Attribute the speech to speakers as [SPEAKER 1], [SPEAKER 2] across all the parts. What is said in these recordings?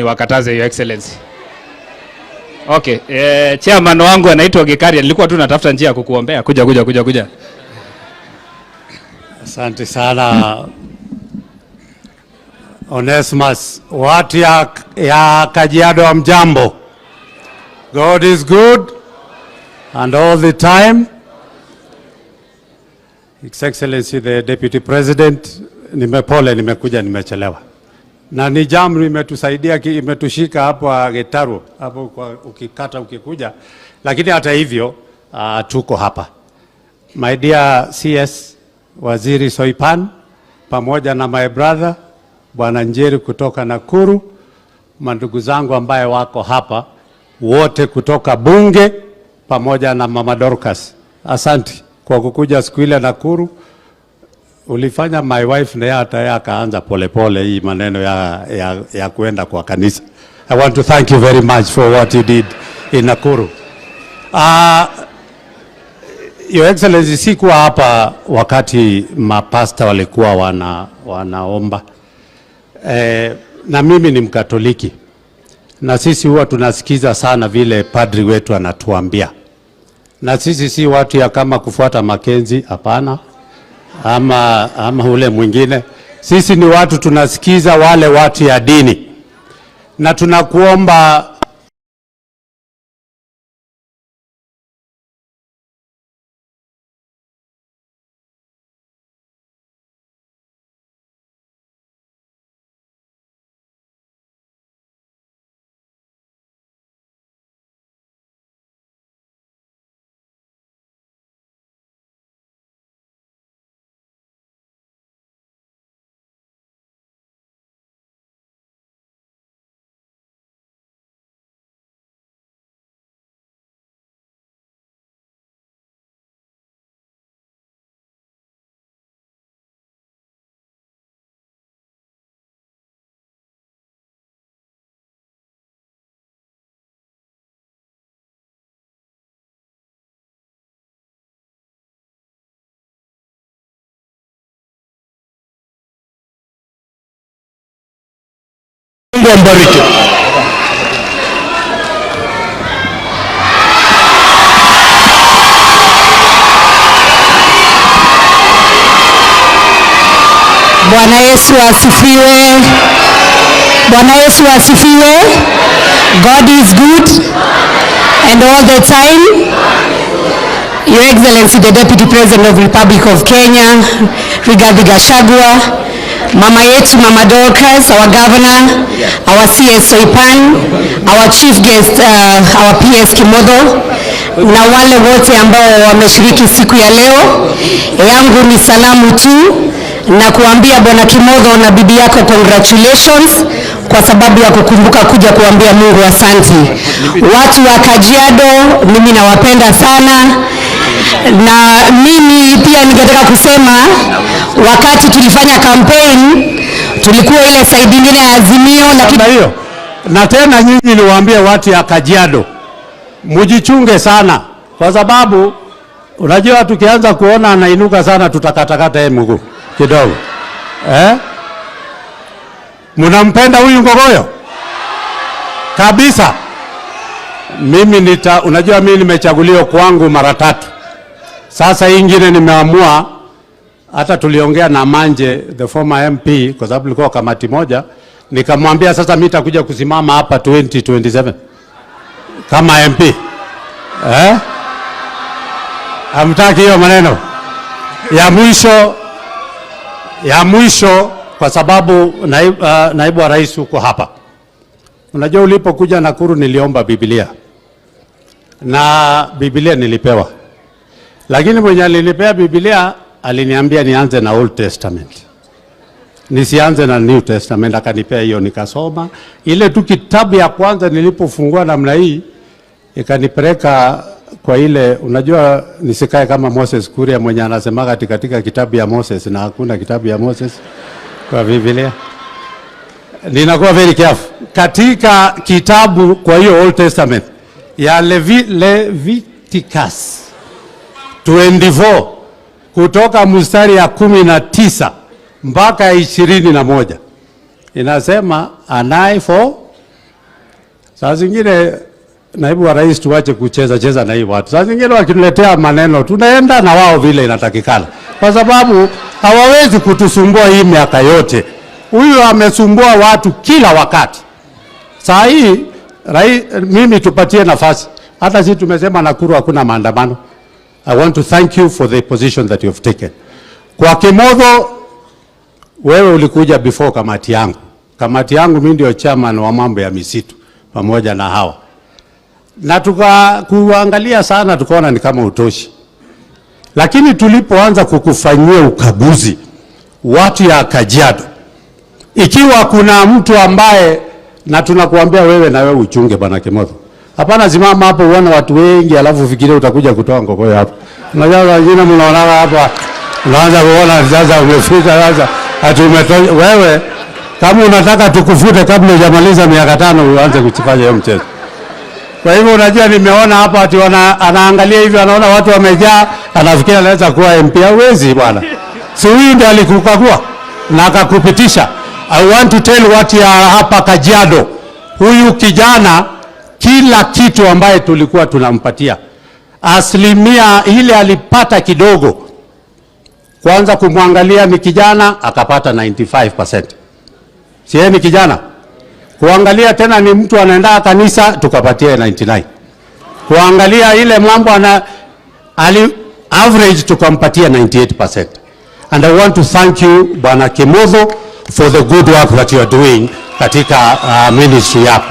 [SPEAKER 1] Niwakataze, Your Excellency. Okay, chairman wangu anaitwa Gikaria, nilikuwa tu natafuta njia ya kukuombea. Kuja, kuja, kuja, kuja.
[SPEAKER 2] Asante sana, Onesmus. Watu ya Kajiado, hamjambo? God is good and all the time. His Excellency the Deputy President, nimepole, nimekuja nimechelewa. Na ni jam imetusaidia, imetushika hapo Gitaru hapo kwa ukikata ukikuja, lakini hata hivyo tuko hapa. My dear CS Waziri Soipan pamoja na my brother Bwana Njeri kutoka Nakuru, mandugu zangu ambaye wako hapa wote kutoka bunge pamoja na Mama Dorcas, asante kwa kukuja siku ile Nakuru. Ulifanya my wife naye hata yeye akaanza polepole hii maneno ya kuenda kwa kanisa. I want to thank you very much for what you did in Nakuru. Your Excellency, sikuwa hapa wakati mapasta walikuwa wanaomba. Na mimi ni Mkatoliki na sisi huwa tunasikiza sana vile padri wetu anatuambia, na sisi si watu ya kama kufuata Makenzi, hapana, ama ule mwingine. Sisi ni watu tunasikiza wale watu ya dini, na tunakuomba
[SPEAKER 3] Mungu ambariki.
[SPEAKER 4] Bwana Yesu asifiwe. Bwana Yesu asifiwe. God is good and all the time. Your Excellency, the Deputy President of the Republic of Kenya, Rigathi Gachagua, mama yetu Mama Dorcas, our Governor, our CS Soipan, our Chief Guest, our PS Kimotho, na wale wote ambao wameshiriki siku ya leo. Yangu ni salamu tu na kuambia Bwana Kimotho na bibi yako congratulations kwa sababu ya kukumbuka kuja kuambia Mungu asante. Watu wa Kajiado mimi nawapenda sana, na mimi pia ningetaka kusema wakati tulifanya campaign tulikuwa ile side nyingine ya Azimio, lakini
[SPEAKER 2] na hiyo. Na tena nyinyi niwaambie watu ya Kajiado mjichunge sana, kwa sababu unajua tukianza kuona anainuka sana tutakatakata yeye mguu kidogo. Mnampenda huyu Ngogoyo kabisa? Mimi unajua mimi nimechaguliwa kwangu mara tatu. Sasa hii ingine nimeamua, hata tuliongea na Manje the former MP, kwa sababu tulikuwa kamati moja, nikamwambia sasa mimi nitakuja kusimama hapa 2027 kama MP. Hamtaki hiyo maneno ya mwisho, ya mwisho, kwa sababu naibu wa rais uko hapa. Unajua ulipokuja Nakuru niliomba Biblia na Biblia nilipewa, lakini mwenye alinipea Biblia aliniambia nianze na Old Testament, nisianze na New Testament. Akanipea hiyo nikasoma ile tu kitabu ya kwanza. Nilipofungua namna hii ikanipeleka kwa ile, unajua nisikae kama Moses Kuria mwenye anasemaga katika kitabu ya Moses na hakuna kitabu ya Moses kwa Biblia. Ninakuwa very careful katika kitabu, kwa hiyo Old Testament ya Leviticus 24 kutoka mstari ya 19 mpaka 21 inasema an eye for Saa zingine, naibu wa rais, tuache kucheza cheza na hii watu. Saa zingine wakituletea maneno tunaenda na wao vile inatakikana, kwa sababu hawawezi kutusumbua hii miaka yote. Huyu amesumbua watu kila wakati. Saa hii mimi tupatie nafasi. Hata sisi tumesema Nakuru hakuna maandamano. I want to thank you for the position that you have taken. Kwa Kimotho, wewe ulikuja before kamati yangu. Kamati yangu mimi ndio chairman wa mambo ya misitu pamoja na hawa, na tukakuangalia sana, tukaona ni kama utoshi, lakini tulipoanza kukufanyia ukaguzi watu ya Kajiado, ikiwa kuna mtu ambaye, na tunakuambia wewe na wewe uchunge, bwana Kimotho. Hapana, simama hapo uone watu wengi alafu ufikirie utakuja kutoa ngogoyo hapo. Unajua wengine mnaonana hapa, unaanza kuona sasa umefika sasa ati umetoa wewe. Kama unataka tukufute kabla hujamaliza miaka 5, uanze kufanya hiyo mchezo. Kwa hivyo unajua, nimeona hapa ati anaangalia hivi, anaona watu wamejaa, anafikiri anaweza kuwa MP. Hawezi, bwana. Si huyu ndiye alikukagua na akakupitisha? I want to tell watu ya hapa Kajiado, huyu kijana kila kitu ambaye tulikuwa tunampatia, asilimia ile alipata kidogo. Kwanza kumwangalia ni kijana, akapata 95%. Si yeye ni kijana? Kuangalia tena ni mtu anaenda kanisa, tukapatia 99. Kuangalia ile mambo ana ali average, tukampatia 98%. And I want to thank you, Bwana Kimotho, for the good work that you are doing katika ministry yako.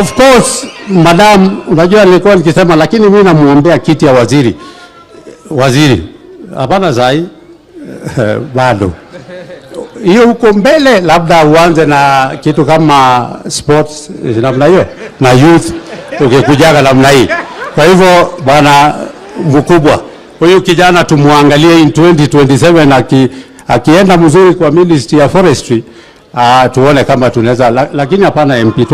[SPEAKER 2] Of course, madam, unajua nilikuwa nikisema, lakini mimi namuombea kiti ya waziri. Waziri. Hapana zai bado. Hiyo huko mbele labda uanze na kitu kama sports namna hiyo na youth ukikujaga namna hii. Kwa hivyo, bwana mkubwa, huyu kijana tumwangalie in 2027 akienda mzuri kwa ministry ya forestry, tuone kama tunaweza, lakini hapana MP.